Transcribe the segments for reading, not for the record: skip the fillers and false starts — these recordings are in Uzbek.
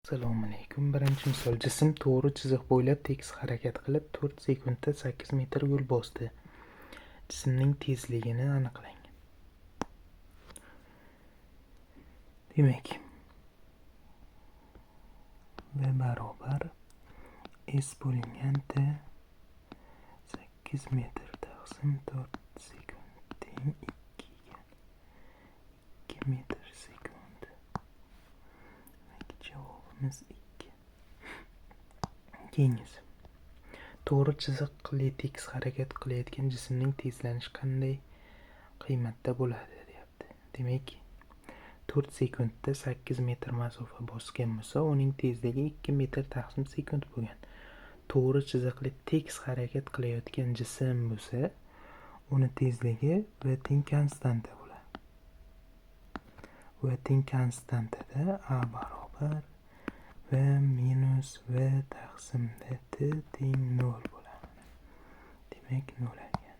Assalomu alaykum. Birinchi misol. Jism to'g'ri chiziq bo'ylab tekis harakat qilib, 4 sekundda 8 metr yo'l bosdi. Jismning tezligini aniqlang. Demak, v barobar s bo'lingan t 8 metr taqsim 4 sekund teng 2 ga 2 metr sekund. Demak, javobimiz 2. Keyingisi. To'g'ri chiziqli tekis harakat qilayotgan jismning tezlanishi qanday qiymatda bo'ladi, deyapti. Demak, 4 sekundda 8 metr masofa bosgan bo'lsa, uning tezligi 2 metr taqsim sekund bo'lgan. To'g'ri chiziqli tekis harakat qilayotgan jism bo'lsa, uni tezligi v teng konstanta bo'ladi. V teng konstantada a barobar v minus v taqsim t teng 0 bo'ladi. Demak, 0 ekan.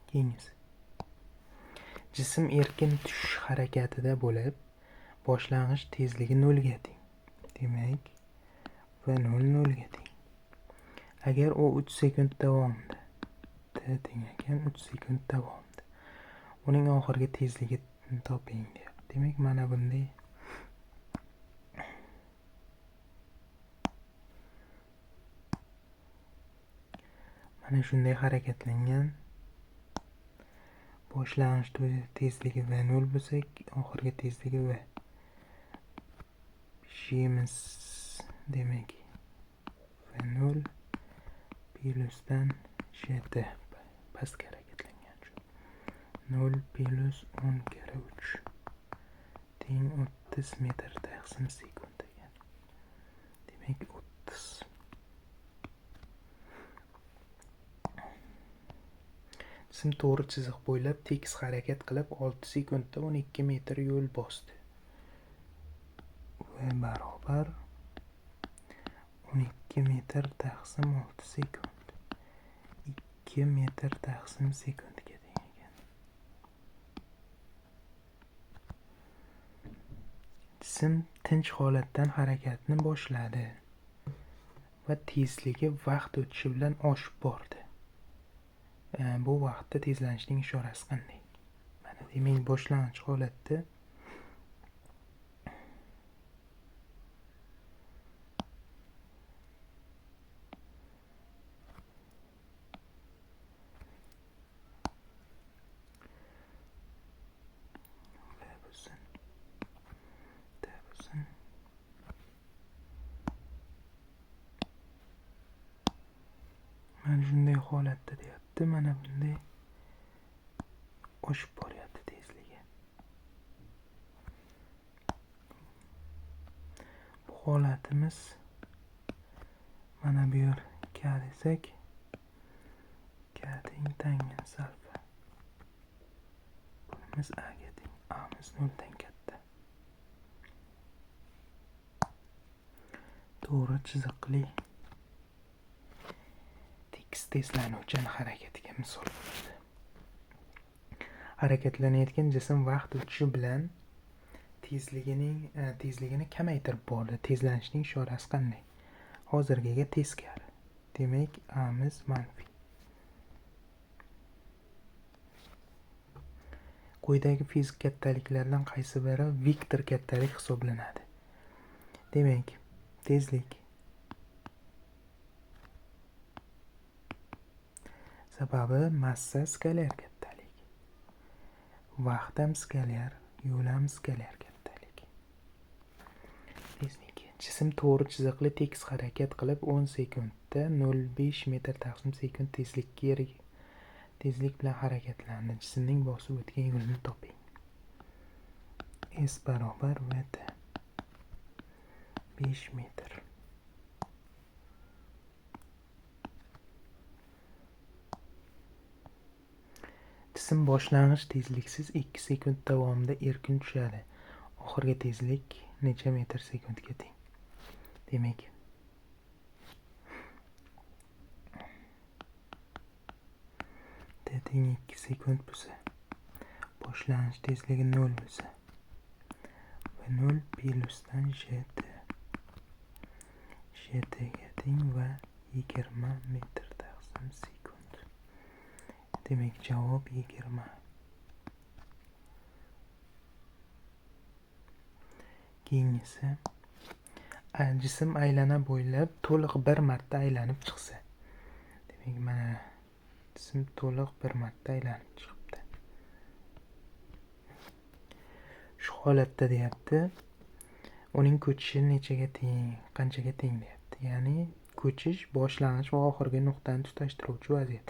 Keyingisi. Jism erkin tushish harakatida bo'lib, boshlang'ich tezligi 0 ga teng. Demak, v 0 0 ga teng. Agar u 3 sekund davomida t teng ekan 3 sekund davomida uning oxirgi tezligini toping deyapti. Demak, mana bunday mana shunday harakatlangan boshlang'ich tezligi v 0 bo'lsa, oxirgi tezligi v. Jimiz demak v 0 plusdan gt pastga harakatlangan uchun 0 plus 10 karra 3 teng 30 metr taqsim sekund ekan. Demak, 30. Jism to'g'ri chiziq bo'ylab tekis harakat qilib 6 sekundda 12 metr yo'l bosdi. V barobar 12 metr taqsim 6 sekund. 2 metr taqsim sekundga teng ekan. Jism tinch holatdan harakatni boshladi va tezligi vaqt o'tishi bilan oshib bordi. Bu vaqtda tezlanishning ishorasi qanday? Mana demak, boshlang'ich holatda V bo'lsin, T bo'lsin. Mana shunday holatda deyapti. Mana bunday oshib boryapti tezligi. Bu holatimiz mana bu yer K desak, K teng tangens alfa. Bunimiz A ga teng. A'miz 0 dan katta. To'g'ri chiziqli tekis tezlanuvchan harakatiga misol bo'ladi. Harakatlanayotgan jism vaqt o'tishi bilan tezligini kamaytirib bordi. Tezlanishning ishorasi qanday? Hozirgiga teskari. Demak, A'miz manfiy. Quyidagi fizik kattaliklardan qaysi biri vektor kattalik hisoblanadi? Demak, tezlik sababi massa skalyar kattalik. Vaqt ham skalyar, yo'l ham skalyar kattalik. Tezlik. Jism to'g'ri chiziqli tekis harakat qilib 10 sekundda 0,5 metr taqsim sekund tezlik bilan harakatlandi. Jismning bosib o'tgan yo'lini toping. S barobar v t 5 metr. Jism boshlang'ich tezliksiz 2 sekund davomida erkin tushadi. Oxirgi tezlik necha metr sekundga teng? Demak, t teng 2 sekund bo'lsa, boshlang'ich tezligi 0 bo'lsa, V0 plusdan JT. JT ga teng va 20 metr taqsim sekund. Demak, javob 20. Keyingisi, jism aylana bo'ylab to'liq bir marta aylanib chiqsa. Demak, mana jism to'liq bir marta aylanib chiqibdi. Shu holatda deyapti, uning ko'chishi nechaga teng, qanchaga teng deyapti. Ya'ni ko'chish boshlang'ich va oxirgi nuqtani tutashtiruvchi vaziyat.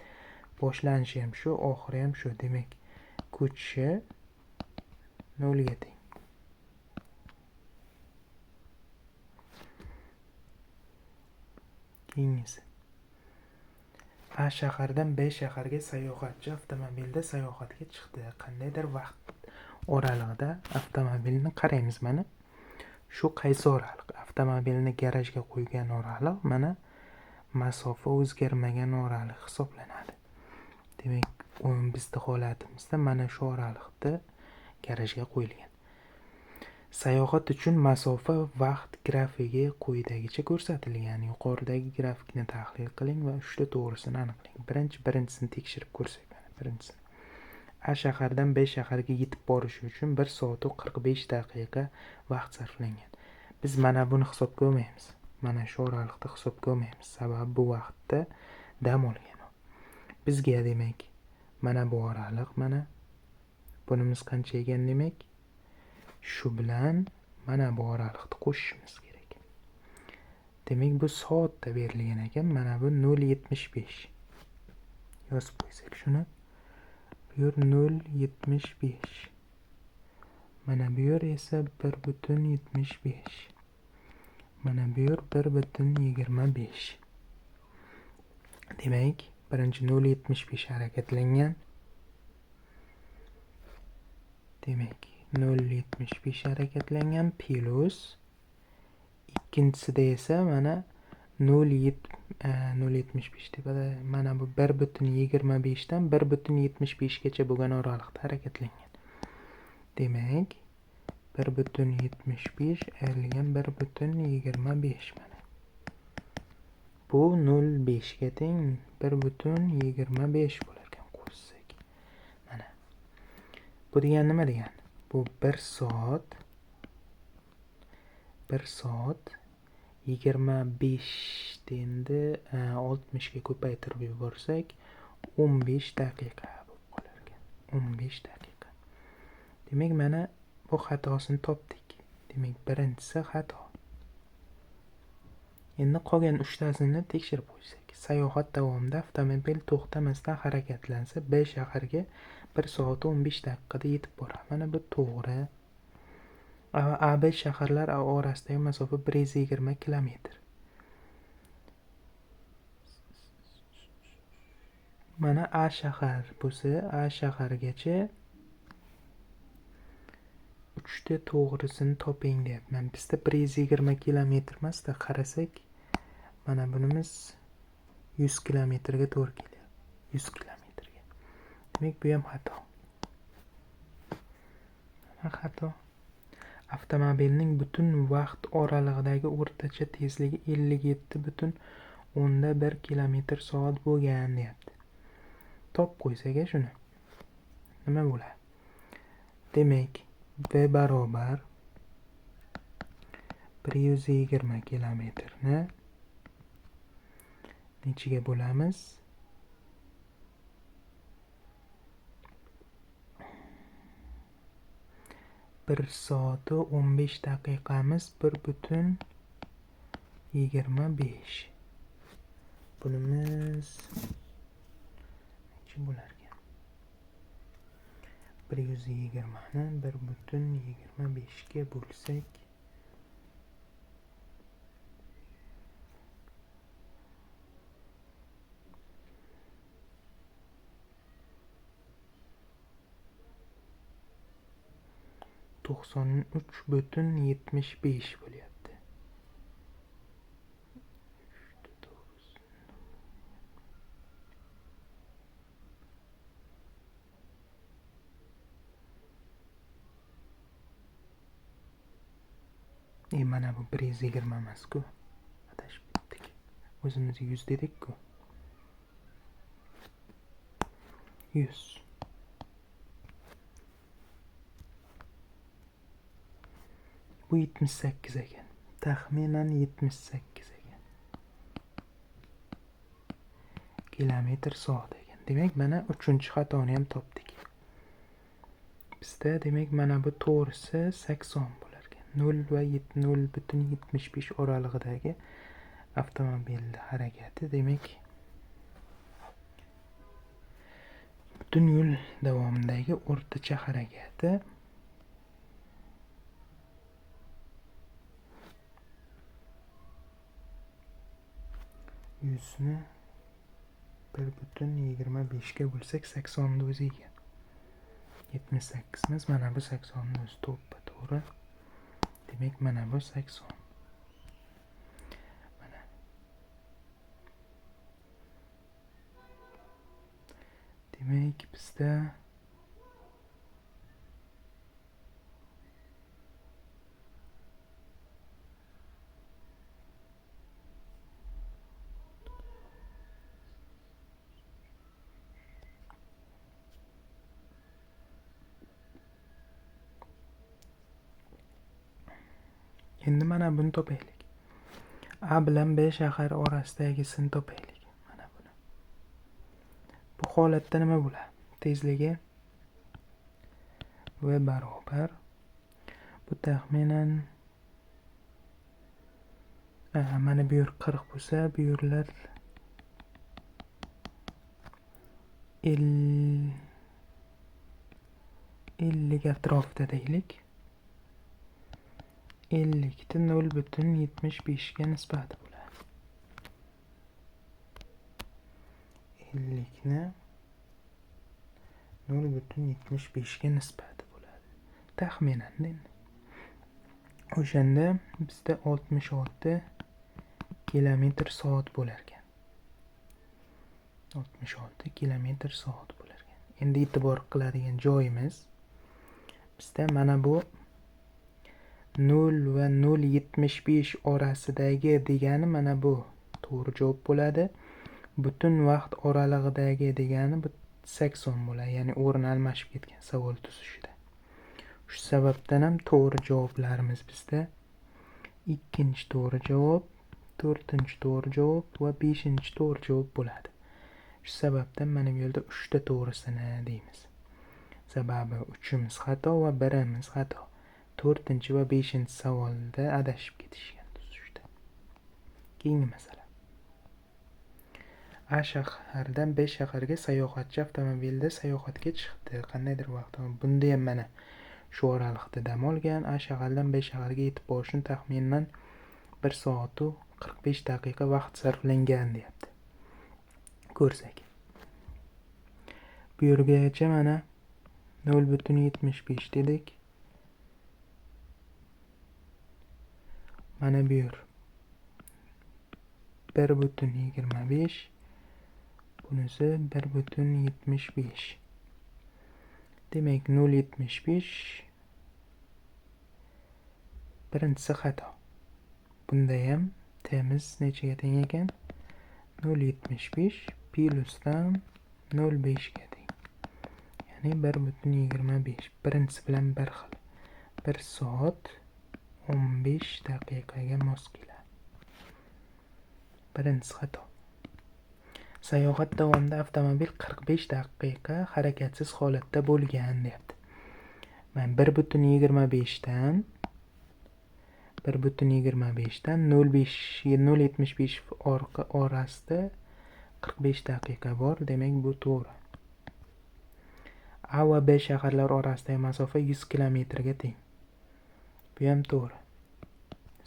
Boshlanishi ham shu, oxiri ham shu. Demak, ko'chishi 0 ga teng. Keyingisi, A shahardan B shaharga sayohatchi avtomobilda sayohatga chiqdi. Qandaydir vaqt oralig'ida avtomobilni qaraymiz mana. Shu qaysi oraliq? Avtomobilni garajga qo'ygan oraliq mana masofa o'zgarmagan oraliq hisoblanadi. Demak, bizning holatimizda mana shu oraliqda garajga qo'yilgan. Sayohat uchun masofa vaqt grafigi quyidagicha ko'rsatilgan. Yuqoridagi grafikni tahlil qiling va uchta to'g'risini aniqlang. Birinchisini tekshirib ko'rsak, mana birinchisini. A shahardan B shaharga yetib borishi uchun 1 soat 45 daqiqa vaqt sarflangan. Biz mana buni hisobga olmaymiz. Mana shu oraliqda hisobga olmaymiz. Sababi bu vaqtda dam olgan u. Bizga demak, mana bu oraliq, mana bunimiz qancha ekan demak, shu bilan mana bu oraliqni qo'shishimiz kerak. Demak, bu soatda berilgan ekan. Mana bu 0.75. Yozib qo'ysak shuni. Bu yer 0.75. Mana bu yer esa 1.75. Mana bu yer 1.25. Demak, birinchi 0.75 harakatlangan. Demak, 0.75 harakatlangan plus ikkinchisida esa mana 0.75 tepada mana bu 1.25 dan 1.75 gacha bo'lgan oraliqda harakatlangan. Demak, 1.75 ayrilgan 1.25 mana. Bu 0.5 ga teng 1.25 bo'lar ekan qo'shsak. Mana. Bu degani nima degani? Bu 1 soat 1 soat 25 endi 60 ga ko'paytirib yuborsak 15 daqiqa bo'lib qolar ekan. 15 daqiqa. Demak, mana bu xatosini topdik. Demak, birinchisi xato. Endi qolgan uchtasini tekshirib qo'ysak. Sayohat davomida avtomobil to'xtamasdan harakatlansa, B shaharga 1 soat 15 daqiqada yetib boradi. Mana bu to'g'ri. A B shaharlar orasidagi masofa 120 kilometr. Mana A shahar bo'lsa, A shahargacha 3ta to'g'risini toping deyapman. Bizda 120 kilometr emas-da, qarasak, mana bunimiz 100 kilometrga to'g'ri kelyapti. 100 kilometrga. Demak, bu ham xato. Mana xato. Avtomobilning butun vaqt oralig'idagi o'rtacha tezligi 57.1 kilometr soat bo'lgan deyapti. Top qo'ysak shuni. Nima bo'ladi? Demak, V barobar 120 kilometrni nechiga bo'lamiz? 1 soat 15 daqiqamiz 1.25. Bunimiz necha bo'lar ekan? 120 ni 1.25 ga bo'lsak 93.75 bo'lyapti. Mana bu 120 emas-ku. Adashib ketdik. O'zimiz 100 dedik-ku. 100. Bu 78 ekan. Taxminan 78 ekan. Kilometr soat ekan. Demak, mana 3-xatoni ham topdik. Bizda demak mana bu to'g'risi 80 bo'lar ekan. 0 va 0.75 oralig'idagi avtomobil harakati, demak butun yo'l davomidagi o'rtacha harakati 100ni 1.25 ga bo'lsak 80 ni o'zi ekan. 78 emas, mana bu 80 ni o'zi to'ppa to'g'ri. Demak, mana bu 80. Mana. Demak, bizda endi mana buni topaylik. A bilan B shahar orasidagisini topaylik. Mana buni. Bu holatda nima bo'ladi? Tezligi V barobar bu taxminan mana bu yer 40 bo'lsa, bu yerlar 50 atrofida deylik. 50 ni 0.75 ga nisbati bo'ladi. 50 ni 0.75 ga nisbati bo'ladi. Taxminan endi. O'shanda bizda 66 kilometr soat bo'lar ekan. 66 kilometr soat bo'lar ekan. Endi e'tibor qiladigan joyimiz bizda mana bu 0 va 0.75 orasidagi degani mana bu to'g'ri javob bo'ladi. Butun vaqt oralig'idagi degani bu 80 bo'ladi, ya'ni o'rin almashib ketgan savol tuzishida. Shu sababdan ham to'g'ri javoblarimiz bizda 2-chi to'g'ri javob, 4-chi to'g'ri javob va 5-chi to'g'ri javob bo'ladi. Shu sababdan mana bu yerda 3 ta to'g'risini deymiz. Sababi 3imiz xato va 1imiz xato. 4-chi va 5-chi savolda adashib ketishgan tuzishda. Keyingi masala. A shahardan B shaharga sayohatchi avtomobilda sayohatga chiqdi. Qandaydir vaqt bunda ham mana shu oraliqda dam olgan. A shahardan B shaharga yetib borish uchun taxminan 1 soat 45 daqiqa vaqt sarflangan deyapti. Ko'rsak. Bu yergacha mana 0.75 dedik. Mana bu yer 1.25, bunisi 1.75. Demak 0.75 birinchisi xato. Bunda ham temiz nechaga teng ekan? 0.75 plusdan 0.5 ga teng. Ya'ni 1.25. Birinchisi bilan bir xil. 1 soat 15 daqiqaga mos keladi. Birinchisi xato. Sayohat davomida avtomobil 45 daqiqa harakatsiz holatda bo'lgan deyapti. Men 1.25 dan 1.25 dan 0.75 orqa orasida 45 daqiqa bor, demak bu to'g'ri. A va B shaharlar orasidagi masofa 100 kilometrga teng. Bu ham to'g'ri.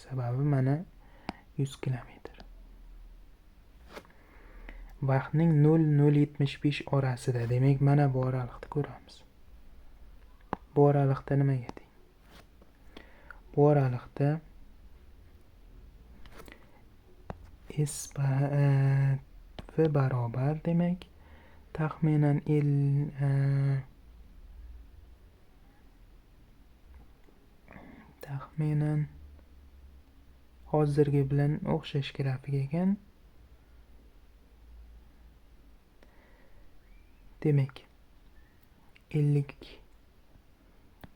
Sababi mana 100 kilometr. Vaqtning 0.075 orasida, demak mana bu oraliqni ko'ramiz. Bu oraliqda nimaga teng? Bu oraliqda S V barobar, demak taxminan taxminan Hozirgi bilan o'xshash grafik ekan. Demak, 50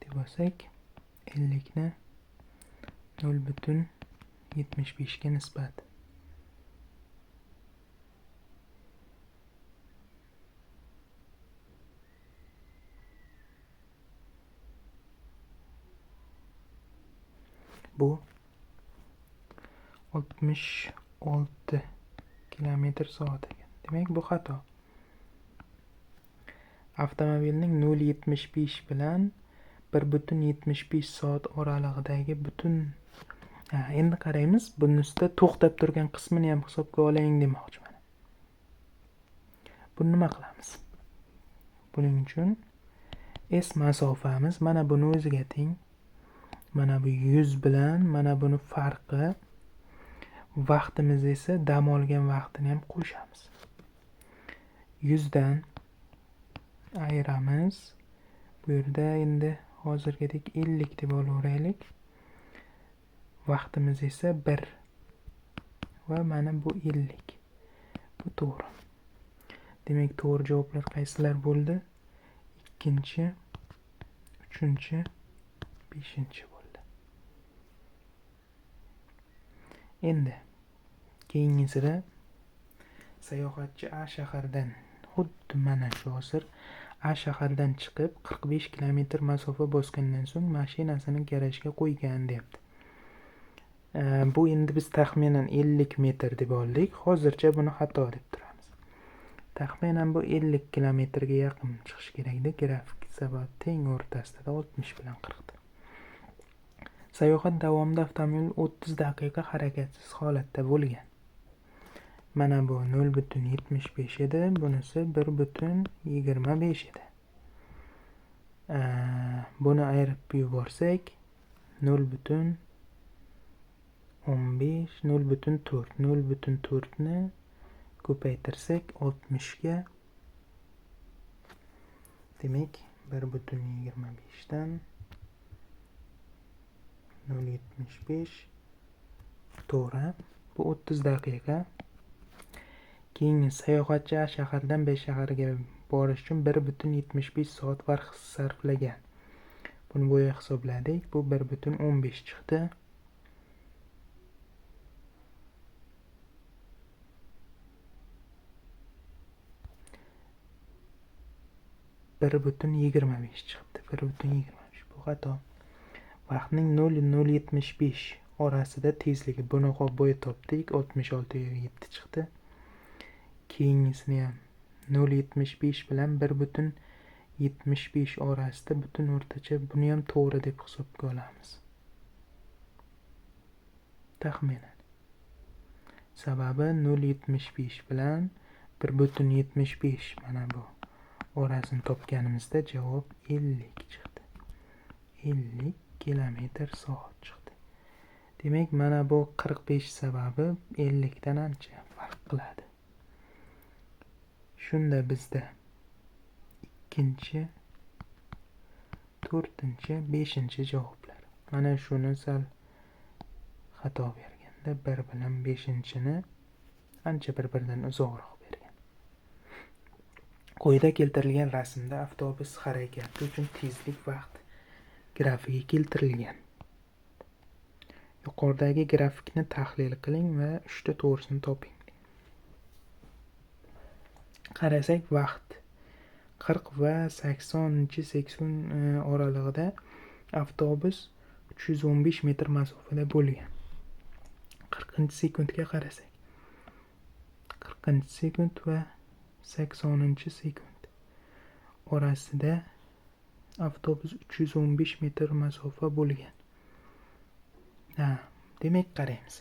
deb olsak, 50 ni 0,75 ga nisbat. Bu 66 kilometr soat ekan. Demak, bu xato. Avtomobilning 0,75 bilan 1,75 soat oralig'idagi butun, endi qaraymiz, bunisida to'xtab turgan qismini ham hisobga oling demoqchiman. Buni nima qilamiz? Buning uchun S masofamiz mana buni o'ziga teng. Mana bu 100 bilan mana buni farqi, vaqtimiz esa dam olgan vaqtini ham qo'shamiz. 100 dan ayiramiz. Bu yerda endi hozirgidek 50 deb olaveraylik. Vaqtimiz esa 1 va mana bu 50. Bu to'g'ri. Demak, to'g'ri javoblar qaysilar bo'ldi? 2-chi, 3-chi, 5-chi bo'ldi. Endi keyingisida sayohatchi A shahardan, xuddi mana shu hozir A shahardan chiqib 45 kilometr masofa bosgandan so'ng mashinasini garajga qo'ygan deyapti. Bu endi biz taxminan 50 metr deb oldik. Hozircha buni xato deb turamiz. Taxminan bu 50 kilometrga yaqin chiqish kerakda. Grafik sabab teng o'rtasida 60 bilan 40 da. Sayohat davomida avtomobil 30 daqiqa harakatsiz holatda bo'lgan. Mana bu 0,75 edi, bunisi 1,25 edi. Buni ayirib yuborsak 0,15, 0,4, 0,4 ni ko'paytirsak 60 ga, demak 1,25 dan 0,75 to'g'ri. Bu 30 daqiqa. Keyingi sayohatchi A shahardan B shahariga borish uchun 1,75 soat vaqt sarflagan. Buni boya hisobladik. Bu 1,15 chiqdi. 1,25 chiqibdi. 1,25 bu xato. Vaqtning 0,075 orasida tezligi, buni boya topdik, 66,7 chiqdi. Keyingisini ham 0,75 bilan 1,75 orasida butun o'rtacha, buni ham to'g'ri deb hisobga olamiz. Taxminan. Sababi 0,75 bilan 1,75 mana bu orasini topganimizda javob 50 chiqdi. 50 kilometr soat chiqdi. Demak, mana bu 45 sababi 50 dan ancha farq qiladi. Shunda bizda 2-chi, 4-chi, 5-chi javoblar. Mana shuni sal xato berganda 1 bilan 5-chini ancha bir-biridan uzoqroq bergan. Quyida keltirilgan rasmda avtobus harakati uchun tezlik vaqt grafigi keltirilgan. Yuqoridagi grafikni tahlil qiling va 3 ta to'g'risini toping. Qarasak, vaqt 40 va 80-sekund oralig'ida avtobus 315 metr masofada bo'lgan. 40-sekundga qarasak, 40-sekund va 80-sekund orasida avtobus 315 metr masofa bo'lgan. Demak, qaraymiz.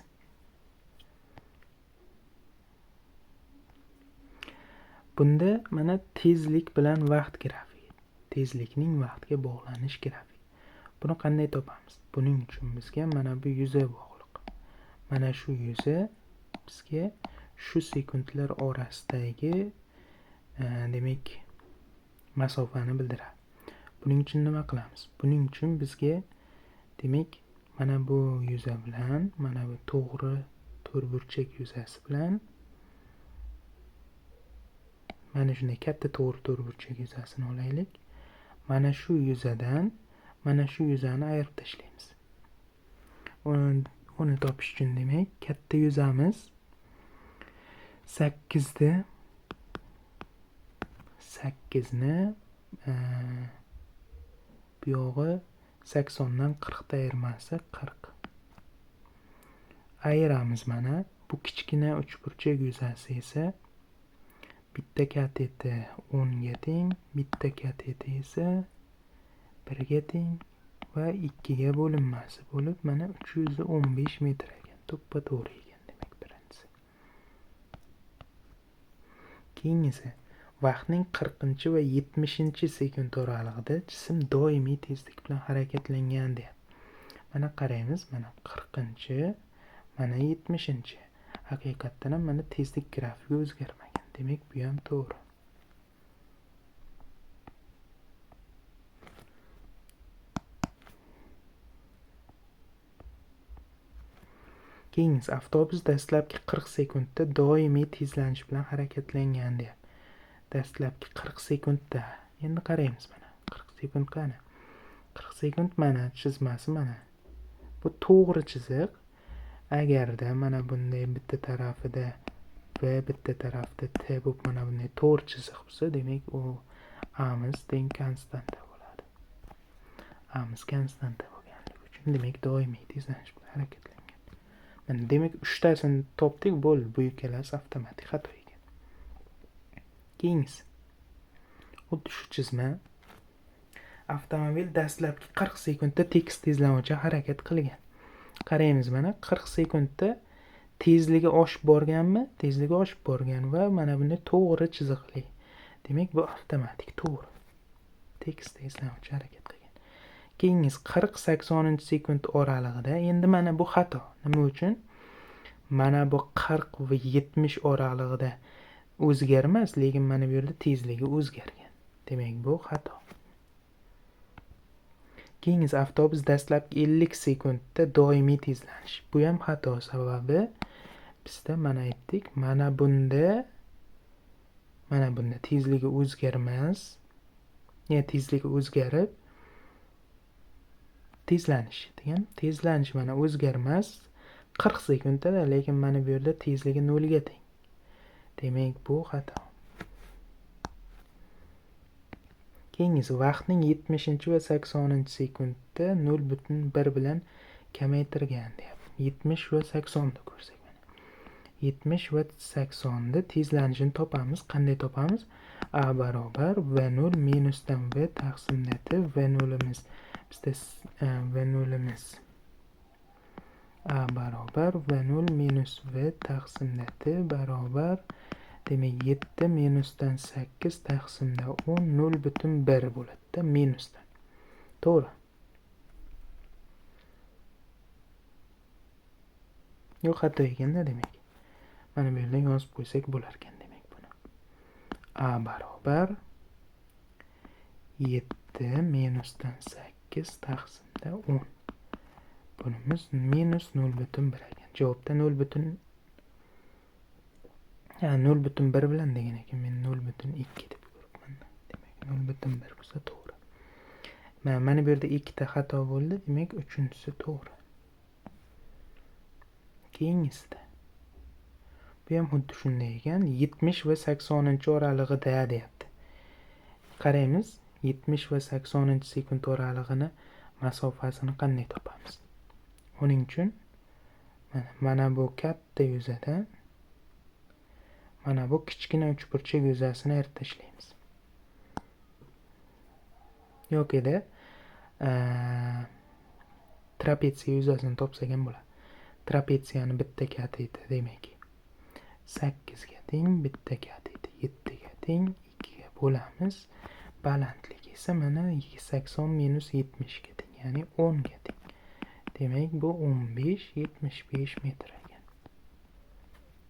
Bunda mana tezlik bilan vaqt grafigi. Tezlikning vaqtga bog'lanish grafigi. Buni qanday topamiz? Buning uchun bizga mana bu yuza bog'liq. Mana shu yuza bizga shu sekundlar orasidagi demak masofani bildiradi. Buning uchun nima qilamiz? Buning uchun bizga demak Mana bu yuza bilan, mana bu to'g'ri to'rtburchak yuzasi bilan mana shunday katta to'g'ri to'rtburchak yuzasini olaylik. Mana shu yuzadan mana shu yuzani ayirib tashlaymiz. Uni topish uchun demak katta yuzamiz 8ni bu yog'i 80 dan 40 ta ayirmasi 40. Ayiramiz mana bu kichkina uchburchak yuzasi esa bitta kateti 10 ga teng, bitta kateti esa 1 ga teng va 2 ga bo'linmasi bo'lib mana 315 metr ekan. To'ppa-to'g'ri ekan demak birinchisi. Keyingisi vaqtning 40 va 70 sekund oralig'ida jism doimiy tezlik bilan harakatlangan deyapti. Mana qaraymiz, mana 40, mana 70. Haqiqatdan ham mana tezlik grafigi o'zgarmagan. Demak, bu ham to'g'ri. Keyingisi avtobus dastlabki 40 sekundda doimiy tezlanish bilan harakatlangan deyapti. Dastlabki 40 sekundda. Endi qaraymiz mana. 40 sekund qani? 40 sekund mana chizmasi mana. Bu to'g'ri chiziq. Agarda mana bunday bitta tarafida V, bitta tarafida T bo'lib mana bunday to'g'ri chiziq bo'lsa, demak u A'miz teng konstanta bo'ladi. A'miz konstanta bo'lganligi uchun demak doimiy tezlanish bilan harakatlangan. Mana demak uchtasini topdik, bo'ldi. Bu ikkalasi avtomatik xato ekan. Keyingisi. Xuddi shu chizma. Avtomobil dastlabki 40 sekundda tekis tezlanuvchi harakat qilgan. Qaraymiz mana 40 sekundda tezligi oshib borganmi? Tezligi oshib borgan va mana bunday to'g'ri chiziqli. Demak, bu avtomatik to'g'ri. Tekis tezlanuvchi harakat qilgan. Keyingisi 40-80 sekund oralig'ida. Endi mana bu xato. Nima uchun? Mana bu 40 va 70 oralig'ida o'zgarmas, lekin mana bu yerda tezligi o'zgargan. Demak, bu xato. Keyingisi avtobus dastlabki 50 sekundda doimiy tezlanish. Bu ham xato, sababi bizda mana aytdik, mana bunda tezligi o'zgarmas, ya tezligi o'zgarib tezlanish degan, tezlanish mana o'zgarmas 40 sekundda, lekin mana bu yerda tezligi 0 ga teng. Demak, bu xato. Keyingisi vaqtning 70 va 80 sekundda 0.1 bilan kamaytirgan deyapti. 70 va 80 da ko'rsak mana. 70 va 80 da tezlanishini topamiz. Qanday topamiz? A barobar V0 minusdan V taqsimda T. V0imiz bizda V0imiz A barobar V0 minus V taqsimda T barobar demak 7 minusdan 8 taqsimda 10 0.1 bo'ladi-da minusdan. To'g'ri. Yo'q, xato ekanda demak. Mana bu yerdan yozib qo'ysak bo'lar ekan demak buni. A barobar 7 minusdan 8 taqsimda 10. Bunimiz minus 0.1 ekan. Javobda 0.1 bilan degan ekan. Men 0.2 deb ko'ribman. Demak 0.1 bo'lsa to'g'ri. Mana bu yerda ikkita xato bo'ldi, demak uchinchisi to'g'ri. Keyingisida bu ham xuddi shunday ekan. 70 va 80 oralig'ida deyapti. Qaraymiz, 70 va 80 sekund oralig'ini masofasini qanday topamiz? Uning uchun mana bu katta yuzadan mana bu kichkina uchburchak yuzasini ayirib tashlaymiz. Yoki-da trapetsiya yuzasini topsak ham bo'ladi. Trapetsiyani bitta kateti demak 8 ga teng, bitta kateti 7 ga teng, 2 ga bo'lamiz. Balandligi esa mana 80 minus 70 ga teng, ya'ni 10 ga teng. Demak bu 15-75 metr ekan.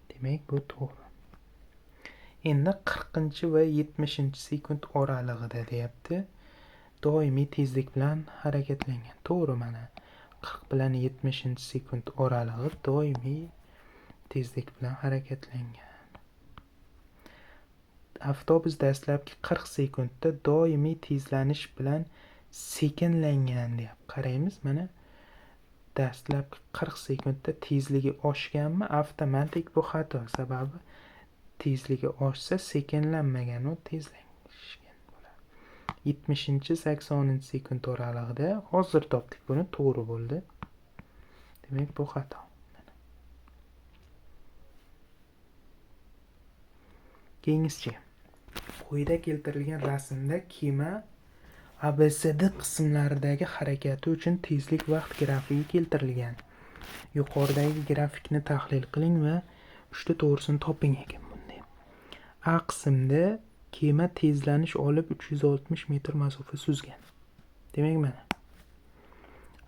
Demak bu to'g'ri. Endi 40 va 70 sekund oralig'ida deyapti. Doimiy tezlik bilan harakatlangan. To'g'ri, mana 40 bilan 70 sekund oralig'i doimiy tezlik bilan harakatlangan. Avtobus dastlabki 40 sekundda doimiy tezlanish bilan sekinlangan deyapti. Qaraymiz, mana dastlabki 40 sekundda tezligi oshganmi? Avtomatik bu xato. Sababi tezligi oshsa sekinlanmagan, u tezlashgan bo'ladi. 70-80 sekund oralig'ida hozir topdik buni, to'g'ri bo'ldi. Demak, bu xato. Keyingisi, quyida keltirilgan rasmda kema ABCD qismlaridagi harakati uchun tezlik vaqt grafigi keltirilgan. Yuqoridagi grafikni tahlil qiling va 3 ta to'g'risini toping ekan bunday. A qismda kema tezlanish olib 360 metr masofa suzgan. Demak, mana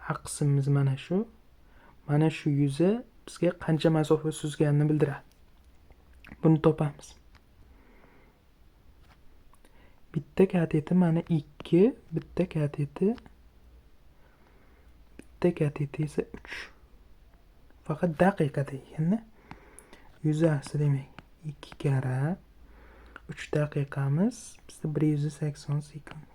A qismimiz mana shu. Mana shu yuzi bizga qancha masofa suzganini bildiradi. Buni topamiz. Bitta kateti mana 2, bitta kateti, bitta kateti esa 3. Faqat daqiqada ekanda. Yuzasi demak 2 karra 3 daqiqamiz bizda 180 sekund.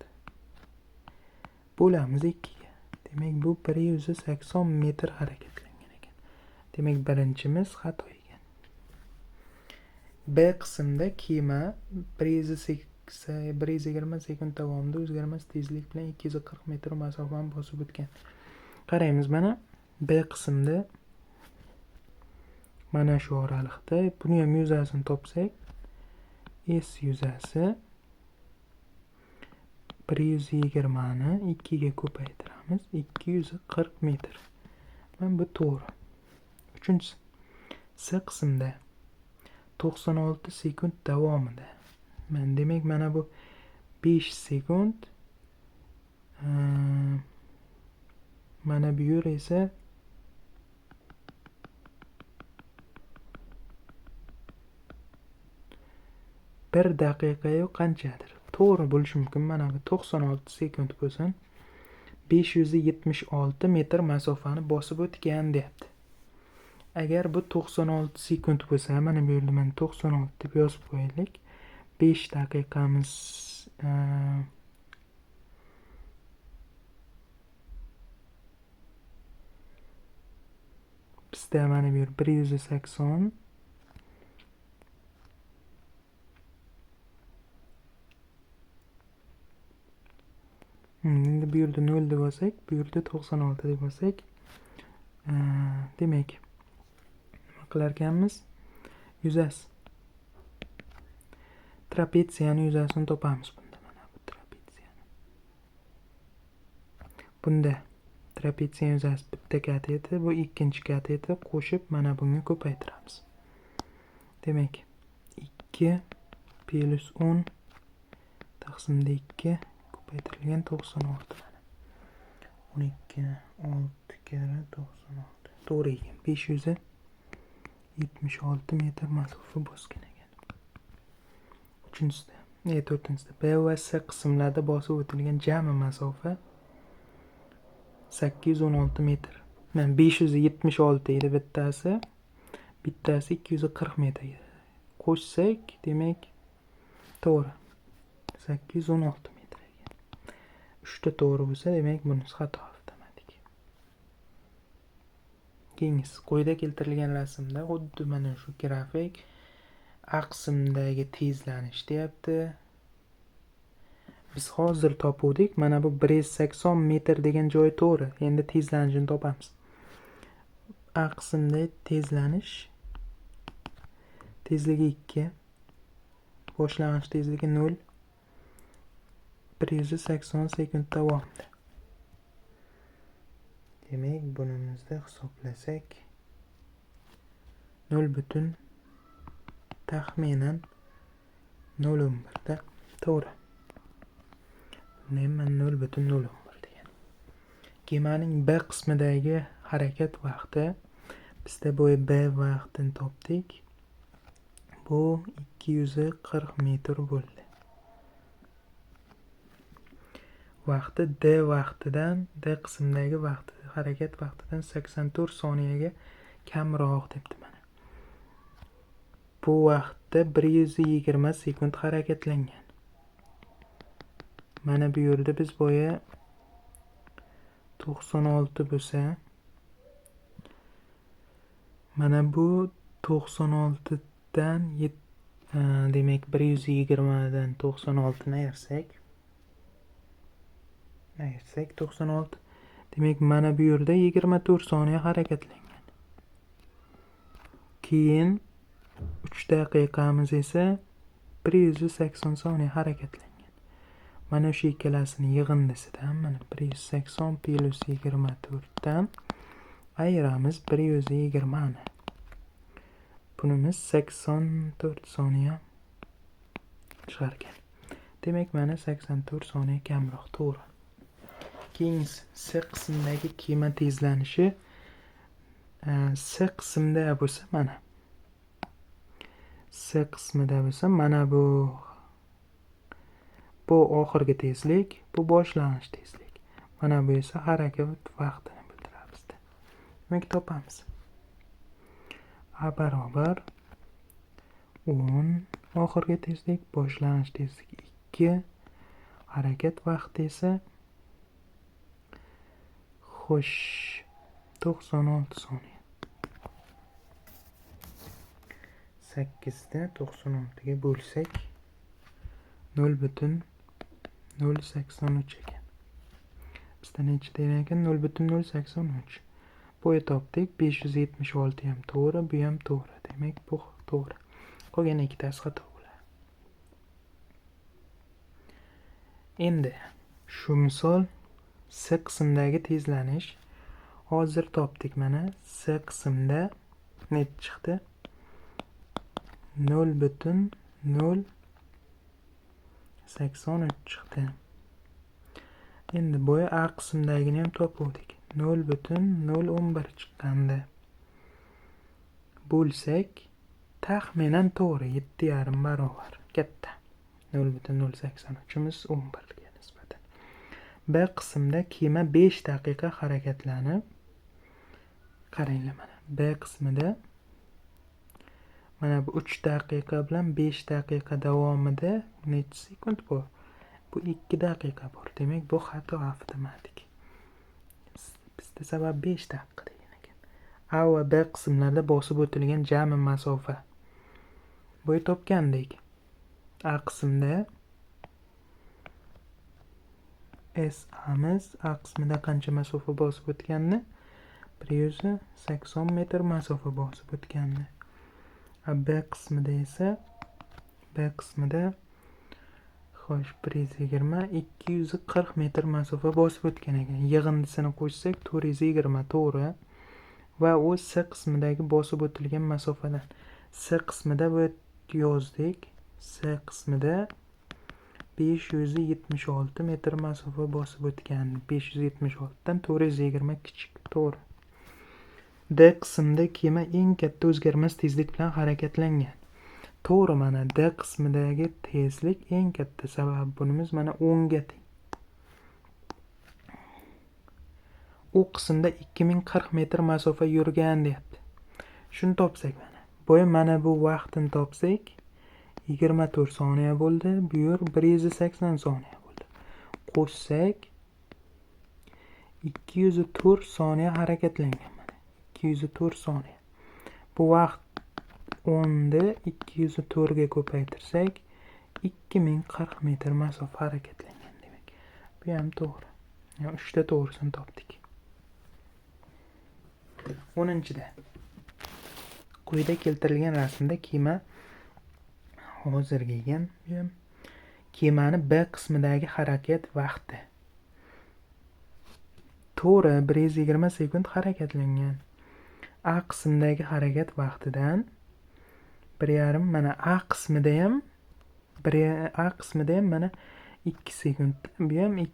Bo'lamiz 2 ga. Demak, bu 180 metr harakatlangan ekan. Demak, birinchimiz xato ekan. B qismda kema 120 sekund davomida o'zgarmas tezlik bilan 240 metr masofani bosib o'tgan. Qaraymiz, mana B qismda mana shu oraliqda buni ham yuzasini topsak, S yuzasi 120 ni 2 ga ko'paytiramiz, 240 metr. Mana bu to'g'ri. Uchinchisi, C qismda 96 sekund davomida. Men demak, mana bu 5 sekund, mana bu yer esa 1 daqiqayu qanchadir. To'g'ri bo'lishi mumkin. Mana bu 96 sekund bo'lsin. 576 metr masofani bosib o'tgan deyapti. Agar bu 96 sekund bo'lsa, mana bu yerda mana 96 deb yozib qo'yaylik. 5 daqiqamiz bizda mana bu yer 180 endi bu yerda 0 deb olsak, bu yerda 96 deb olsak, demak nima qilar ekanmiz? Yuzasi. Trapetsiyani yuzasini topamiz bunda. Mana bu trapetsiyani. Bunda trapetsiya yuzasi bitta kateti, bu ikkinchi kateti qo'shib mana bunga ko'paytiramiz. Demak, 2 plus 10 taqsimda 2 ko'paytirilgan 96 mana. 12 6 karra 96. To'g'ri ekan. 576 metr masofa bosgan ekan. Uchinchisida, to'rtinchisida B va S qismlarida bosib o'tilgan jami masofa 816 metr. Mana 576 edi bittasi, bittasi 240 metr edi. Qo'shsak, demak, to'g'ri. 816 metr ekan. 3 ta to'g'ri bo'lsa, demak, bunisi xato avtomatik. Keyingisi, quyida keltirilgan rasmda xuddi mana shu grafik A qismdagi tezlanish deyapti. Biz hozir topuvdik. Mana bu 180 metr degan joyi to'g'ri. Endi tezlanishini topamiz. A qismda tezlanish tezligi 2, boshlang'ich tezligi 0, 180 sekund davomida. Demak, bunimizda hisoblasak 0 butun taxminan 0.11 da to'g'ri. Buni ham 0.01 degan. Kemaning B qismidagi harakat vaqti, bizda bu B vaqtini topdik. Bu 240 metr bo'ldi. Vaqti D vaqtidan, D qismidagi vaqti harakat vaqtidan 84 soniyaga kamroq debdi mana. Bu vaqtda 120 sekund harakatlangan. Mana bu yerda biz boya 96 bo'lsa, mana bu 96 dan demak 120 dan 96 ni ayirsak 96, demak mana bu yerda 24 soniya harakatlangan. Keyin 3 daqiqamiz esa 180 soniya harakatlangan. Mana shu ikkalasini yig'indisidan mana 180 plus 24 dan ayiramiz 120 ni. Bunimiz 84 soniya chiqar ekan. Demak mana 84 soniya kamroq, to'g'ri. Keyingisi S qismidagi kema tezlanishi S qismida bo'lsa, mana S qismida bo'lsa, mana bu oxirgi tezlik, bu boshlanish tezlik. Mana bu esa harakat vaqtini bildiradi bizda. Demak topamiz. A barobar 10 oxirgi tezlik, boshlanish tezlik 2, harakat vaqti esa xo'sh 96 soniya. 8 ni 96 ga bo'lsak 0.083 ekan. Bizda necha degan ekan? 0.083. Bu topdik. 576 ham to'g'ri, bu ham to'g'ri. Demak, bu to'g'ri. Qolgan ikkitasi xato bo'ladi. Endi shu misol S qismdagi tezlanish hozir topdik mana S qismda necha chiqdi? 0.083 chiqdi. Endi boya A qismdagini ham topdik. 0.011 chiqqandi. Bo'lsak taxminan to'g'ri 7.5 barobar katta. 0.083imiz 11 ga nisbatan. B qismda kema 5 daqiqa harakatlanib, qaranglar mana B qismida mana bu 3 daqiqa bilan 5 daqiqa davomida necha sekund bor? Bu 2 daqiqa bor. Demak, bu xato avtomatik. Bizda sabab 5 daqiqa degan ekan. A va B qismlarda bosib o'tilgan jami masofa. Bu topgandik. A qismda SA'miz A qismida qancha masofa bosib o'tganini? 180 metr masofa bosib o'tganini. B qismida esa B qismida xo'sh 120 240 metr masofa bosib o'tgan ekan. Yig'indisini qo'shsak 420 to'g'ri. Va u S qismidagi bosib o'tilgan masofadan. S qismida bu yozdik. S qismida 576 metr masofa bosib o'tgan. 576 dan 420 kichik, to'g'ri. D qismida kema eng katta o'zgarmas tezlik bilan harakatlangan. To'g'ri, mana D qismidagi tezlik eng katta, sababi bunimiz mana 10 ga teng. U qismda 2040 metr masofa yurgan deyapti. Shuni topsak mana. Boya mana bu vaqtini topsak 24 soniya bo'ldi, bu yer 180 soniya bo'ldi. Qo'shsak 204 soniya harakatlangan mana. 204 soniya. Bu vaqt 10 ni 204 ga ko'paytirsak 2040 metr masofa harakatlangan demak. Bu ham to'g'ri. Yani 3 ta to'g'risini topdik. 10-da quyida keltirilgan rasmda kema hozirgi ekan, bu ham kemani B qismidagi harakat vaqti. To'g'ri, 120 sekund harakatlangan. A qismidagi harakat vaqtidan 1.5 mana A qismida ham A qismida ham mana 2 sekund, bu ham 2.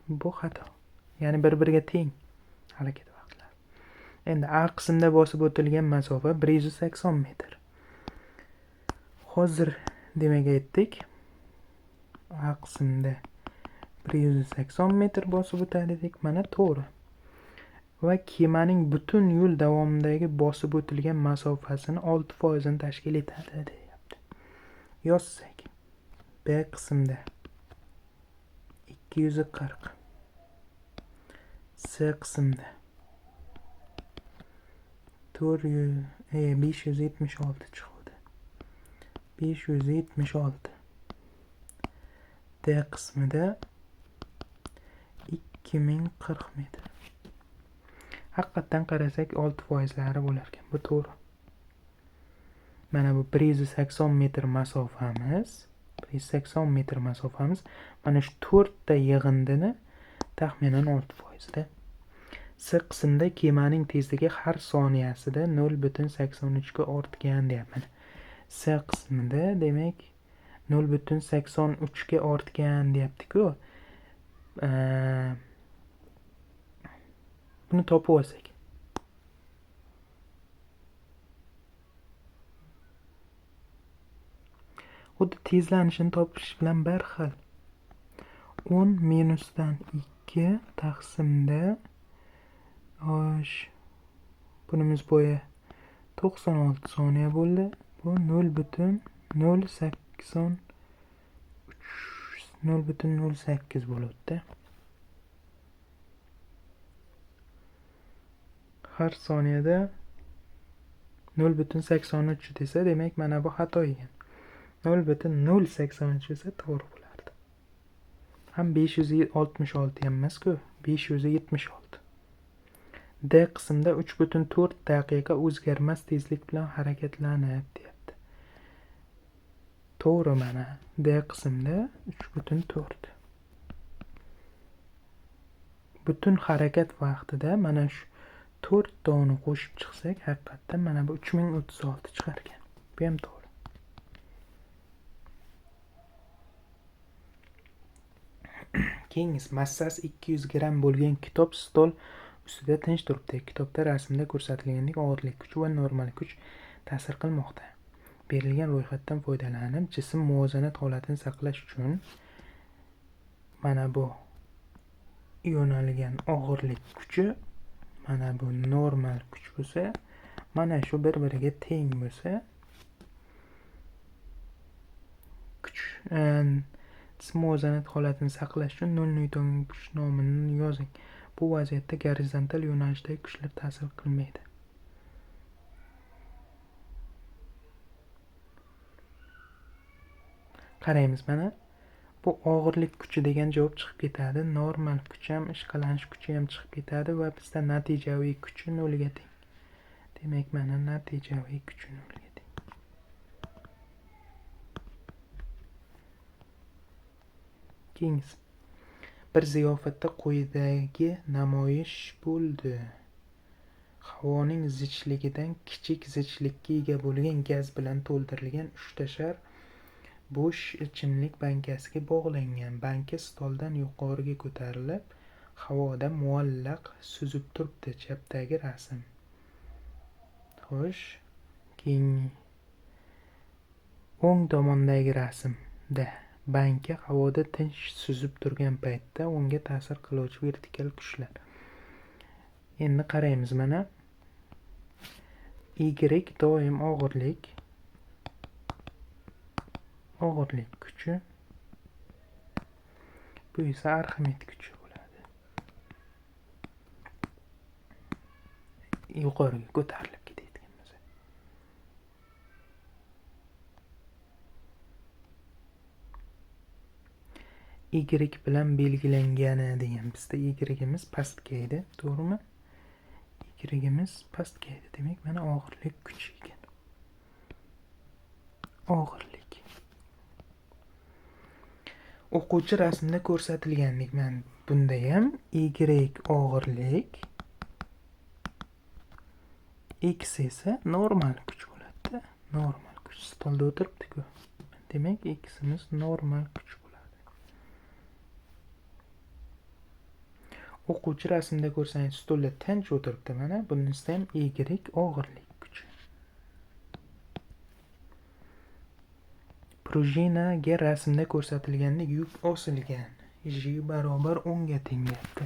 Bu xato. Ya'ni bir-biriga teng harakat vaqtlari. Endi A qismda bosib o'tilgan masofa 180 metr. Hozir demak aytdik. A qismda 180 metr bosib o'tadi dedik. Mana to'g'ri. Va kemaning butun yo'l davomidagi bosib o'tilgan masofasini 6% tashkil etadi deyapti. Yozsak, B qismda 240, C qismda 576 chiqdi. 576. D qismida 2040 metr. Haqiqatdan qarasak 6%lari bo'lar ekan. Bu to'g'ri. Mana bu 180 metr masofamiz, 180 metr masofamiz mana shu 4 ta yig'indini taxminan 6%da. C qismda kemaning tezligi har soniyasida 0.83 ga ortgan deyapman. C qismida demak 0.83 ga ortgan deyapti-ku. Buni topib olsak. Xuddi tezlanishini topish bilan bir xil. 10 minusdan 2 taqsimda osh bunimiz bo'yi 96 soniya bo'ldi. Bu 0.083 0.08 bo'ladi. Har soniyada 0.83 desa, demak mana bu xato ekan. 0.083 desa to'g'ri bo'lardi. Ham 566 ham emas-ku, 576. D qismda 3.4 daqiqa o'zgarmas tezlik bilan harakatlanib deyapti. To'g'ri, mana D qismda 3.4. Butun harakat vaqtida mana shu 4 toni qo'shib chiqsak, haqiqatdan mana bu 3036 chiqar ekan. Bu ham to'g'ri. Keyingisi, massasi 200 gramm bo'lgan kitob stol ustida tinch turibdi. Kitobda rasmda ko'rsatilgandek og'irlik kuchi va normal kuch ta'sir qilmoqda. Berilgan ro'yxatdan foydalanib, jism muvozanat holatini saqlash uchun mana bu yo'nalgan og'irlik kuchi, mana bu normal kuch bo'lsa, mana shu bir-biriga teng bo'lsa, kuch jism muvozanat holatini saqlash uchun 0 newton kuch nomini yozing. Bu vaziyatda gorizontal yo'nalishdagi kuchlar ta'sir qilmaydi. Qaraymiz mana. Bu og'irlik kuchi degan javob chiqib ketadi. Normal kuch ham, ishqalanish kuchi ham chiqib ketadi va bizda natijaviy kuchi 0 ga teng. Demak, mana natijaviy kuchi 0 ga teng. Keyingisi. Bir ziyofatda quyidagi namoyish bo'ldi. Havoning zichligidan kichik zichlikka ega bo'lgan gaz bilan to'ldirilgan 3 ta shar bo'sh ichimlik bankasiga bog'langan. Banka stoldan yuqoriga ko'tarilib, havoda muallaq suzib turibdi. Chapdagi rasm. Xo'sh, keyin o'ng tomondagi rasmda banka havoda tinch suzib turgan paytda unga ta'sir qiluvchi vertikal kuchlar. Endi qaraymiz mana. Y doim og'irlik kuchi, bu esa Arximed kuchi bo'ladi. Yuqoriga ko'tarilib ketayotgan bo'lsa. Y bilan belgilangani degan bizda Y'imiz pastga edi, to'g'rimi? Y'imiz pastga edi. Demak, mana og'irlik kuchi ekan. Og'irlik. O'quvchi rasmda ko'rsatilgandek, mana bunda ham Y og'irlik, X esa normal kuch bo'ladi-da. Normal kuch stolda o'tiribdi-ku. Demak, X'imiz normal kuch bo'ladi. O'quvchi rasmda ko'rsangiz stolda tinch o'tiribdi mana. Bunisida ham Y og'irlik kuchi. Prujinaga rasmda ko'rsatilgandek yuk osilgan. J barobar 10 ga teng deyapti.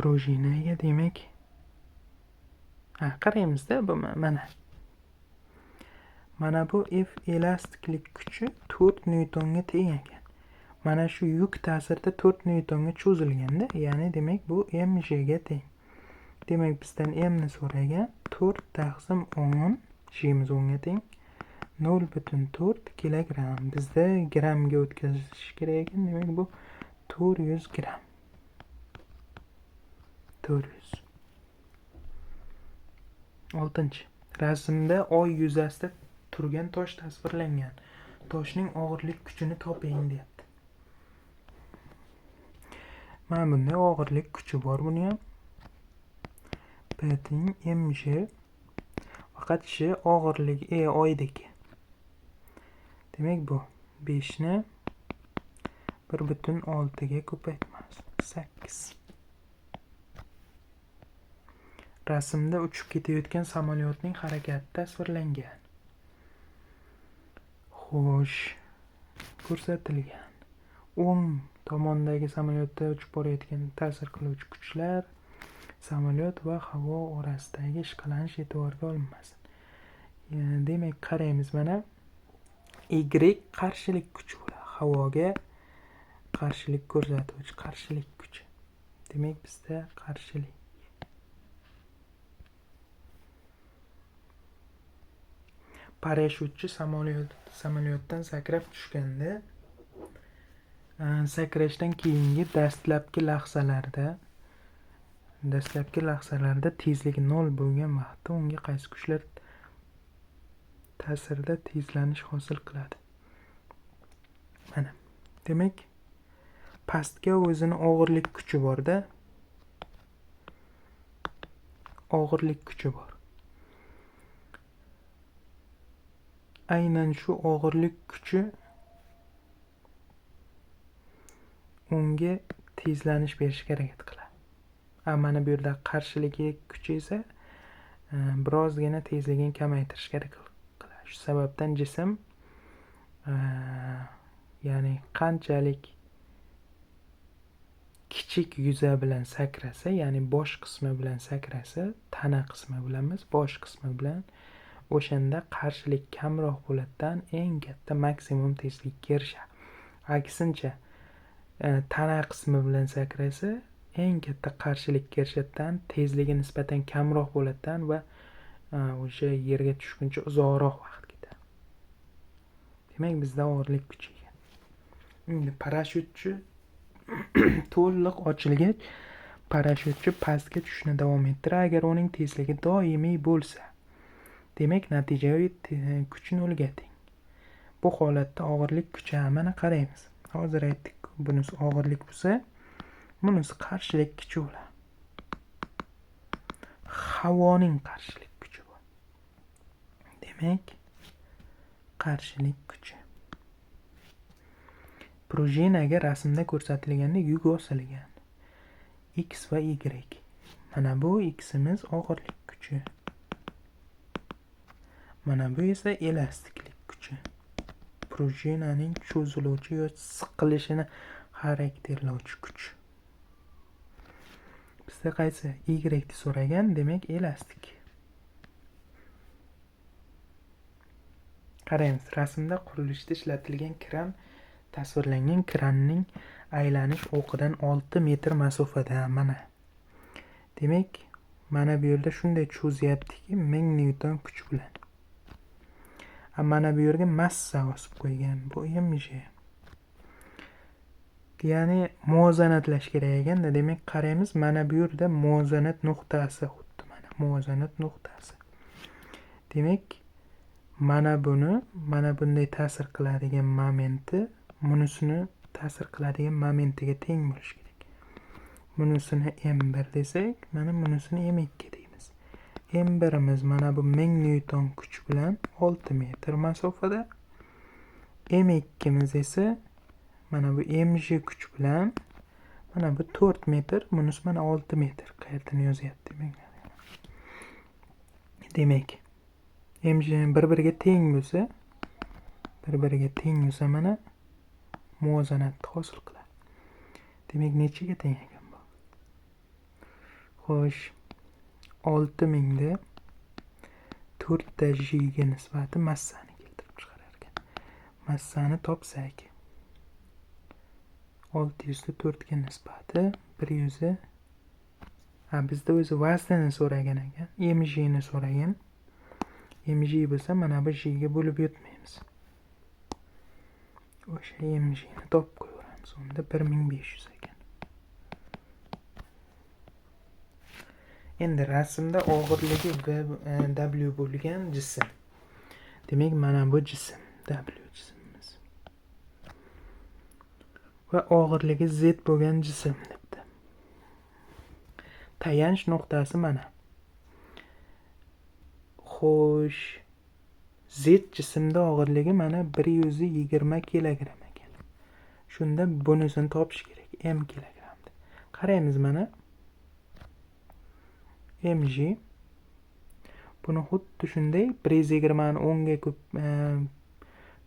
Prujinaga demak, qaraymizda, bu mana. Mana bu F elastiklik kuchi 4 newtonga teng ekan. Mana shu yuk ta'sirida 4 newtonga cho'zilganda, ya'ni demak bu mg ga teng. Demak bizdan m ni so'ragan, 4 taqsim 10, g'miz 10 ga teng, 0,4 kilogramm. Bizda grammga o'tkazish kerak ekan, demak bu 400 gramm. 400. 6. Rasmda oy yuzasida turgan tosh tasvirlangan. Toshning og'irlik kuchini toping deyapti. Mana bunday og'irlik kuchi bor buni ham. P teng mg, faqat sh og'irligi oydagi. Demak bu 5 ni 1,6 ga ko'paytamiz. 8. Rasmda uchib ketayotgan samolyotning harakati tasvirlangan. Xo'sh, ko'rsatilgan. O'ng tomondagi samolyotda uchib borayotgan ta'sir qiluvchi kuchlar samolyot va havo orasidagi ishqalanish e'tiborga olinmasin. Demak, qaraymiz mana Y qarshilik kuchi bo'ladi. Havoga qarshilik ko'rsatuvchi qarshilik kuchi. Demak, bizda qarshilik. Parashyutchi samolyotdan sakrab tushganda, sakrashdan keyingi dastlabki lahzalarda tezligi 0 bo'lgan vaqtda unga qaysi kuchlar ta'sirida tezlanish hosil qiladi? Mana, demak, pastga o'zini og'irlik kuchi borda. Og'irlik kuchi bor. Aynan shu og'irlik kuchi unga tezlanish berishga harakat qiladi. Mana bu yerda qarshiligi kuchi esa birozgina tezligini kamaytirishga harakat qiladi. Shu sababdan jism ya'ni qanchalik kichik yuza bilan sakrasa, ya'ni bosh qismi bilan sakrasa, tana qismi bilan emas, bosh qismi bilan, o'shanda qarshilik kamroq bo'ladidan eng katta maksimum tezlikka erishadi. Aksincha, tana qismi bilan sakrasa, eng katta qarshilikka erishadidan tezligi nisbatan kamroq bo'ladidan va o'sha yerga tushguncha uzoqroq vaqt ketadi. Demak, bizda og'irlik kuchi ekan. Endi parashyutchi to'liq ochilgach, parashyutchi pastga tushishni davom ettiradi agar uning tezligi doimiy bo'lsa. Demak, natijaviy kuch nolga teng. Bu holatda og'irlik kuchi, mana qaraymiz. Hozir aytdik, bunisi og'irlik bo'lsa, bunisi qarshilik kuchi bo'ladi. Havoning qarshilik kuchi bu. Demak, qarshilik kuchi. Prujinaga rasmda ko'rsatilgandek yuk osilgan. X va Y. Mana bu X'imiz og'irlik kuchi. Mana bu esa elastiklik kuchi. Prujinaning cho'ziluvchi yoki siqilishini xarakterlovchi kuch. Bizda qaysi Y ni so'ragan, demak elastik. Qaraymiz, rasmda qurilishda ishlatilgan kran tasvirlangan. Kranning aylanish o'qidan 6 metr masofada mana. Demak, mana bu yerda shunday cho'zyaptiki, 1000 newton kuch bilan. Mana bu yerga massa osib qo'ygan, bu mg. Ya'ni muvozanatlash kerak ekanda, demak qaraymiz, mana bu yerda muvozanat nuqtasi, xuddi mana muvozanat nuqtasi. Demak, mana buni, mana bunday ta'sir qiladigan momenti, bunisini ta'sir qiladigan momentiga teng bo'lishi kerak. Bunisini m1 desak, mana bunisini m2 deymiz. M1imiz mana bu 1000 newton kuch bilan 6 metr masofada. M2imiz esa mana bu mg kuch bilan mana bu 4 metr, bunisi mana 6 metr. Qayerdan yozyapti demak. Demak, mg bir-biriga teng bo'lsa, bir-biriga teng bo'lsa mana muvozanatni hosil qiladi. Demak, nechaga teng ekan bu? Xo'sh, 6000 da 4 ta G ga nisbati massani keltirib chiqarar ekan. Massani topsak 600 da 4 ga nisbati 100. Ha, bizda o'zi vaznini so'ragan ekan, mg ni so'ragan. Mg bo'lsa mana bu g ga bo'lib yutmaymiz. O'sha mg ni topib qo'yaveramiz. Unda 1500 ekan. Endi rasmda og'irligi W bo'lgan jism. Demak, mana bu jism W jismimiz. Va og'irligi Z bo'lgan jism debdi. Tayanch nuqtasi mana. Xo'sh, Z jismda og'irligi mana 120 kilogramm ekan. Shunda bunisini topish kerak, m kilogramda. Qaraymiz mana. Mg buni xuddi shunday 120 ni 10 ga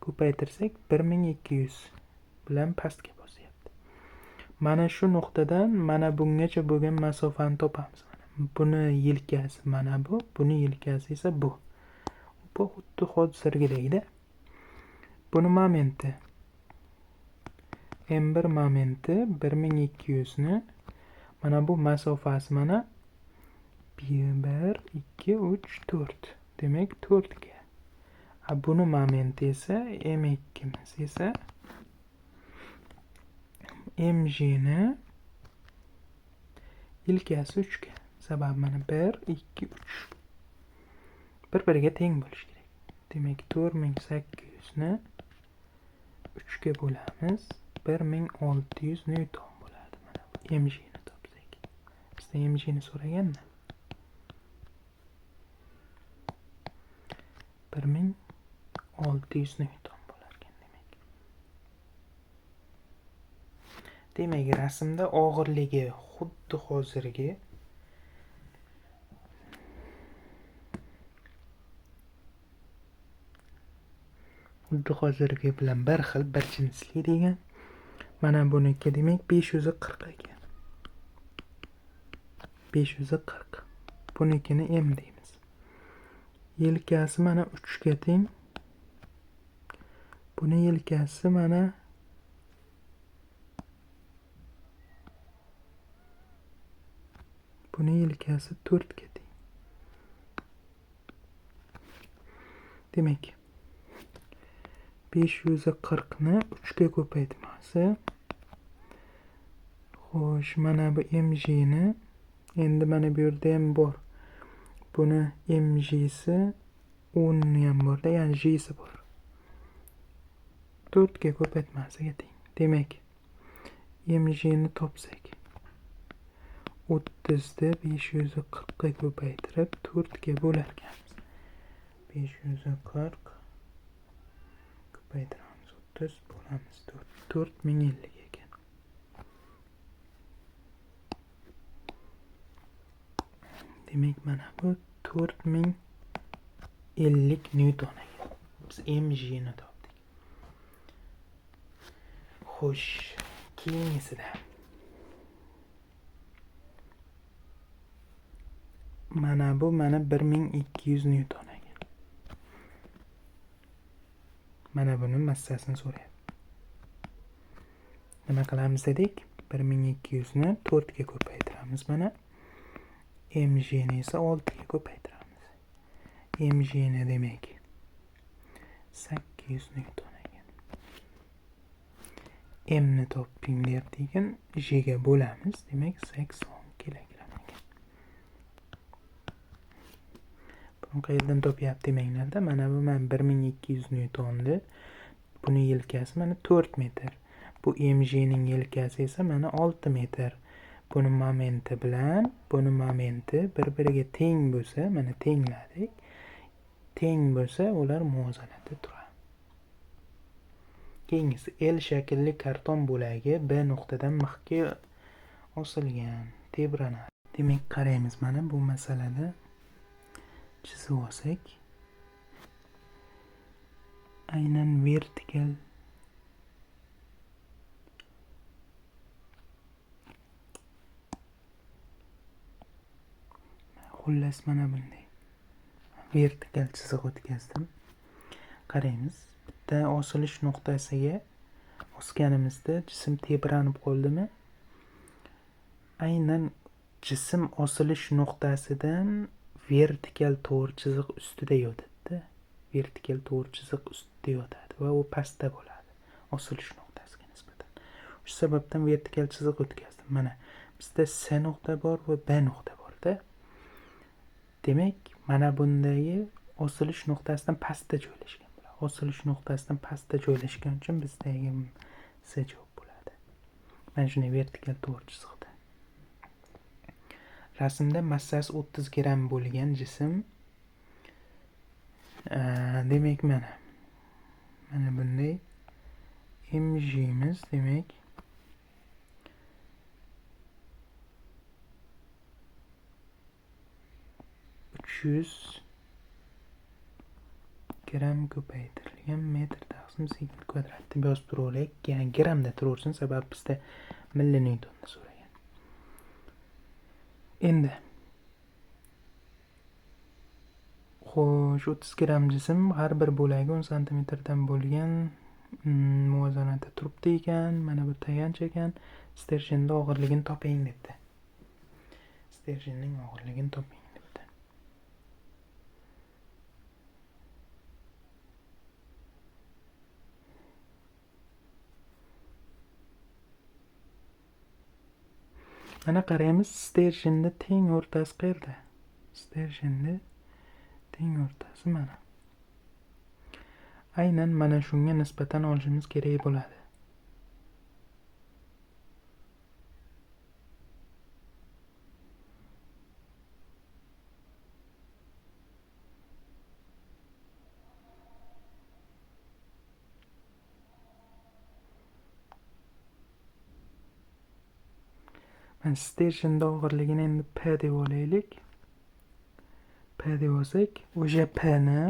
ko'paytirsak 1200 bilan pastga bosyapti. Mana shu nuqtadan mana bungacha bo'lgan masofani topamiz. Mana buni yelkasi mana bu, buni yelkasi esa bu. Bu xuddi hozirgidek-da. Buni momenti M1 momenti 1200 ni mana bu masofasi mana 1, 2, 3, 4. Demak 4 ga. A buni momenti esa M2 esa mg ni yelkasi 3 ga. Sababi mana 1, 2, 3. Bir-biriga teng bo'lishi kerak. Demak 4800 ni 3 ga bo'lamiz. 1600 newton bo'ladi. Mana bu mg ni topsak. Bizda mg ni so'raganmi? 1600 newton bo'lar ekan demak. Demak, rasmda og'irligi xuddi hozirgi bilan bir xil, bir jinsli degan. Mana buniki demak 540 ekan. 540. Bunikini m deymiz. Yelkasi mana 3 ga teng. Buni yelkasi mana 4 ga teng. Demak 540 ni 3 ga ko'paytmasi. Xo'sh, mana bu mg ni endi mana bu yerda ham bor. Buni mg'si 10 ni ham borda, ya'ni g'si bor. 4 ga ko'paytmasiga teng. Demak, mg ni topsak 30 da 540 ga ko'paytirib 4 ga bo'lar ekanmiz. 540 ko'paytiramiz 30 bo'lamiz 4. 4050 ekan. Demak, mana bu 4050 newton ekan. Biz mg ni topdik. Xo'sh, keyingisida mana bu mana 1200 newton ekan. Mana buni massasini so'rayapti. Nima qilamiz dedik? 1200 ni 4 ga ko'paytiramiz mana. Mg ni esa 6 ga ko'paytiramiz. Mg ni demak 800 newton ekan. M ni toping deyapti ekan, G ga bo'lamiz, demak 80 kilogramm ekan. Buni qayerdan topyapti demanglarda, mana bu mana 1200 newtonni, buni yelkasi mana 4 metr. Bu mg ning yelkasi esa mana 6 metr. Buni momenti bilan buni momenti bir-biriga teng bo'lsa, mana tengladik. Teng bo'lsa, ular muvozanatda turadi. Keyingisi L shaklli karton bo'lagi B nuqtadan mixga osilgan, tebranadi. Demak, qaraymiz mana bu masalada chizib olsak, aynan vertikal Xullas, mana bunday vertikal chiziq o'tkazdim. Qaraymiz, bitta osilish nuqtasiga osganimizda jism tebranib qoldimi? Aynan jism osilish nuqtasidan vertikal to'g'ri chiziq ustida yotadi. Vertikal to'g'ri chiziq ustida yotadi va u pastda bo'ladi osilish nuqtasiga nisbatan. Shu sababdan vertikal chiziq o'tkazdim. Mana bizda S nuqta bor va B nuqta bor-da. Demak, mana bundagi osilish nuqtasidan pastda joylashgan bo'ladi. Osilish nuqtasidan pastda joylashgan uchun bizdagi S javob bo'ladi. Mana shunday vertikal to'g'ri chiziqda. Rasmda massasi 30 gramm bo'lgan jism, demak mana bunday mg'miz, demak 300 gramm ko'paytirilgan metr taqsim sekund kvadrat deb yozib turaveraylik. Ya'ni grammda turaversin, sababi bizda milli newtonni so'ragan. Endi xo'sh, 30 gramm jism har bir bo'lagi 10 santimetrdan bo'lgan muvozanatda turibdi ekan. Mana bu tayanch ekan. Sterjenning og'irligini toping debdi. Sterjenning og'irligini toping debdi. Mana qaraymiz, sterjenni teng o'rtasi qayerda? Sterjenni teng o'rtasi mana. Aynan mana shunga nisbatan olishimiz kerak bo'ladi. Mana sterjenning og'irligini endi P deb olaylik. P deb olsak, o'sha P ni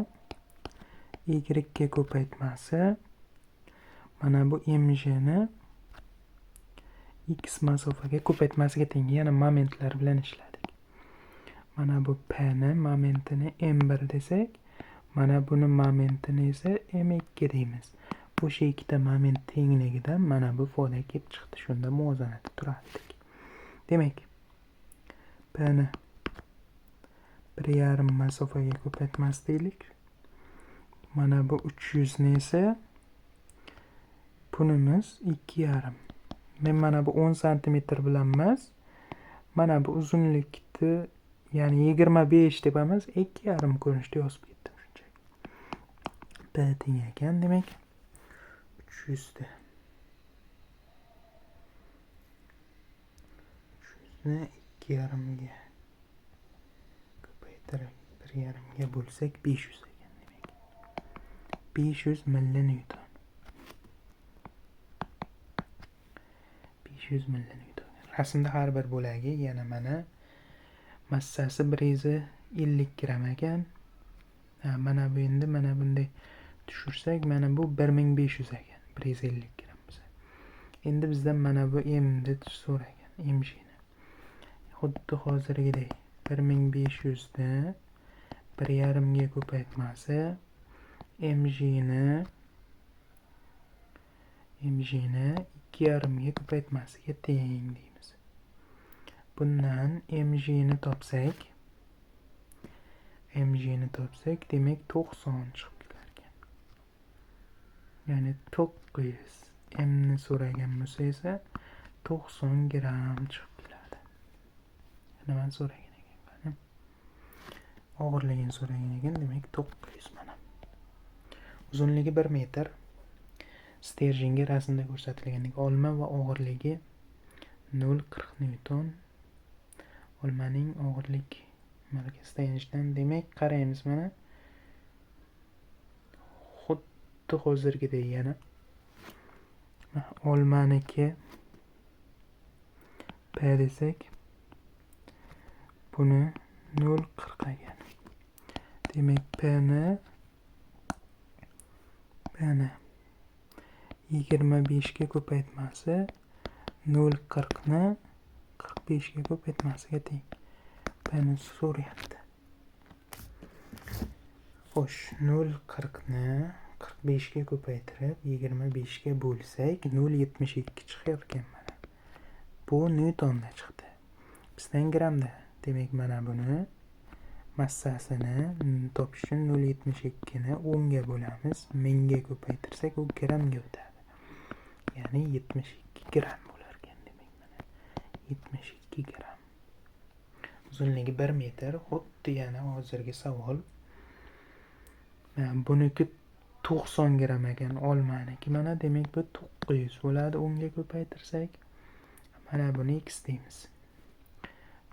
Y ga ko'paytmasi, mana bu mg ni x masofaga ko'paytmasiga teng. Yana momentlar bilan ishladik. Mana bu P ni momentini M1 desak, mana buni momentini esa M2 deymiz. O'sha ikkita moment tengligidan mana bu foyda kelib chiqdi. Shunda muvozanatda turardik. Demak, P ni 1,5 masofaga ko'paytmasi deylik. Mana bu 300 ni esa bunimiz 2,5. Men mana bu 10 santimetr bilan emas, mana bu uzunlikni, ya'ni 25 deb emas, 2,5 ko'rinishda yozib ketdim shunchaki. P teng ekan, demak 300 da. 300 ni 2,5 ga ko'paytirib 1,5 ga bo'lsak 500 ekan, demak. 500 milli newton. 500 milli newton. Rasmda har bir bo'lagi yana mana massasi 150 gramm ekan. Mana bu endi mana bunday tushirsak, mana bu 1500 ekan. 150 gramm bo'lsa. Endi bizdan mana bu M deb so'ragan, M G ni. Xuddi hozirgidek 1500 ni 1,5 ga ko'paytmasi M G ni 2,5 ga ko'paytmasiga teng deymiz. Bundan M G ni topsak, M G ni topsak, demak 90 chiqib kelar ekan. Ya'ni 900. M ni so'ragan bo'lsa esa 90 gramm chiqib keladi. Nimani so'ragan ekan? Qani? Og'irligini so'ragan ekan, demak 900 mana. Uzunligi 1 metr. Sterjenga rasmda ko'rsatilgandek olma va og'irligi 0,40 newton. Olmaning og'irlik markazi tayanchidan, demak qaraymiz mana. Xuddi hozirgidek yana olmaniki P desak, buni 0,40 ekan. Demak P ni 25 ga ko'paytmasi 0,40 ni 45 ga ko'paytmasiga teng. Pni so'rayapti. Xo'sh, 0,40 ni 45 ga ko'paytirib 25 ga bo'lsak 0,72 chiqar ekan mana. Bu nyutonda chiqdi. Bizdan grammda. Demak, mana buni massasini topish uchun 0,72 ni 10 ga bo'lamiz. 1000 ga ko'paytirsak u grammga o'tadi. Ya'ni 72 gramm bo'lar ekan. Demak, mana 72 gramm. Uzunligi 1 metr, xuddi yana hozirgi savol. Buniki 90 gramm ekan olmaniki. Mana demak bu 900 bo'ladi 10 ga ko'paytirsak. Mana buni x deymiz.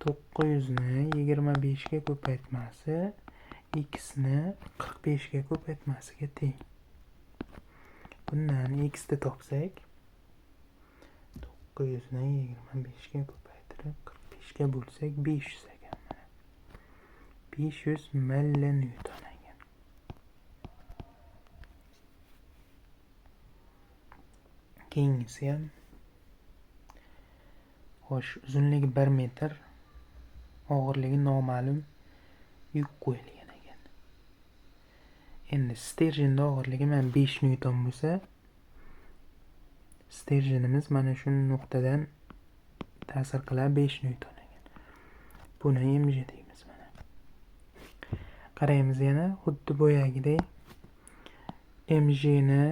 900 ni 25 ga ko'paytmasi x ni 45 ga ko'paytmasiga teng. Bundan x ni topsak 900 ni 25 ga ko'paytirib 45 ga bo'lsak 500 ekan mana. 500 millinewton ekan. Keyingisi ham xo'sh, uzunligi 1 metr, og'irligi noma'lum yuk qo'yilgan ekan. Endi sterjenning og'irligi mana 5 nyuton bo'lsa, sterjenimiz mana shu nuqtadan ta'sir qiladi 5 nyuton ekan. Buni mg deymiz mana. Qaraymiz yana xuddi boyagidek mg ni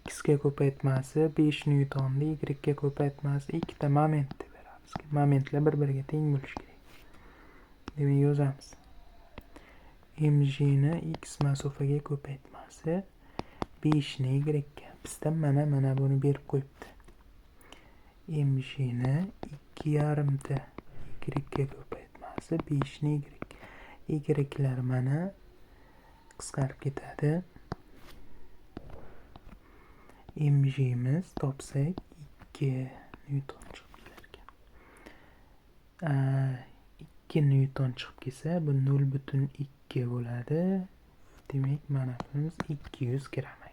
x ga ko'paytmasi 5 nyutonni y ga ko'paytmasi ikkita moment deb beramiz. Momentlar bir-biriga teng bo'lishi kerak. Demak yozamiz. Mg ni x masofaga ko'paytmasi 5 ni y ga. Bizdan mana buni berib qo'yibdi. Mg ni 2,5 ta y ga ko'paytmasi 5 ni y. Y lar mana qisqarib ketadi. Mg'miz topsak 2 nyuton chiqib kelar ekan. 2 nyuton chiqib kelsa bu 0,2 bo'ladi. Demak, mana bunimiz 200 gramm.